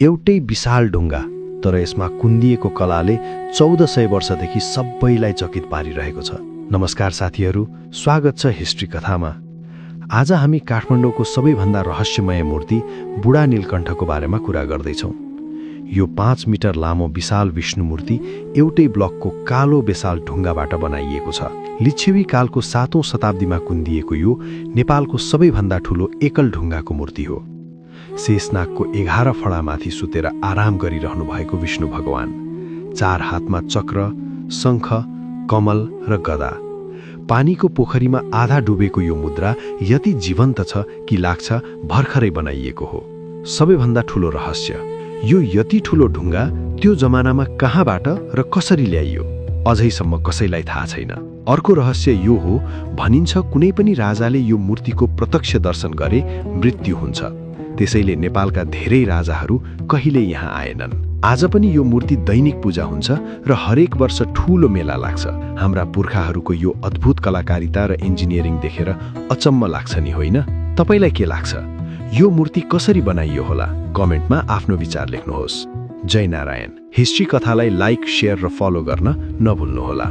एउटै विशाल ढुङ्गा, तर यसमा कुन्दिएको कलाले 1400 वर्षदेखि सबैलाई चकित पारिरहेको छ। नमस्कार साथीहरू, स्वागत छ हिस्ट्री कथामा। आज हामी काठमाडौँको सबैभन्दा रहस्यमय मूर्ति बुढा नीलकण्ठको बारेमा कुरा गर्दैछौँ। यो 5 मिटर लामो विशाल विष्णु मूर्ति एउटै ब्लकको कालो विशाल ढुङ्गाबाट बनाइएको छ। लिच्छवी कालको 7औं शताब्दीमा कुन्दिएको यो नेपालको सबैभन्दा ठूलो एकल ढुङ्गाको मूर्ति हो। शेषनागको 11 फडामाथि सुतेर आराम गरिरहनु भएको विष्णु भगवान, 4 हातमा चक्र, शङ्ख, कमल र गदा। पानीको पोखरीमा आधा डुबेको यो मुद्रा यति जीवन्त छ कि लाग्छ भर्खरै बनाइएको हो। सबैभन्दा ठूलो रहस्य, यो यति ठूलो ढुङ्गा त्यो जमानामा कहाँबाट र कसरी ल्याइयो अझैसम्म कसैलाई थाहा छैन। अर्को रहस्य यो हो, भनिन्छ कुनै पनि राजाले यो मूर्तिको प्रत्यक्ष दर्शन गरे मृत्यु हुन्छ। त्यसैले नेपालका धेरै राजाहरू कहिले यहाँ आएनन्। आज पनि यो मूर्ति दैनिक पूजा हुन्छ र हरेक वर्ष ठूलो मेला लाग्छ। हाम्रा पुर्खाहरूको यो अद्भुत कलाकारिता र इन्जिनियरिङ देखेर अचम्म लाग्छ नि, होइन? तपाईलाई के लाग्छ? यो मूर्ति कसरी बनाइयो होला? कमेन्टमा आफ्नो विचार लेख्नुहोस्। जय नारायण। हिस्ट्री कथालाई लाइक, शेयर र फलो गर्न नभुल्नुहोला।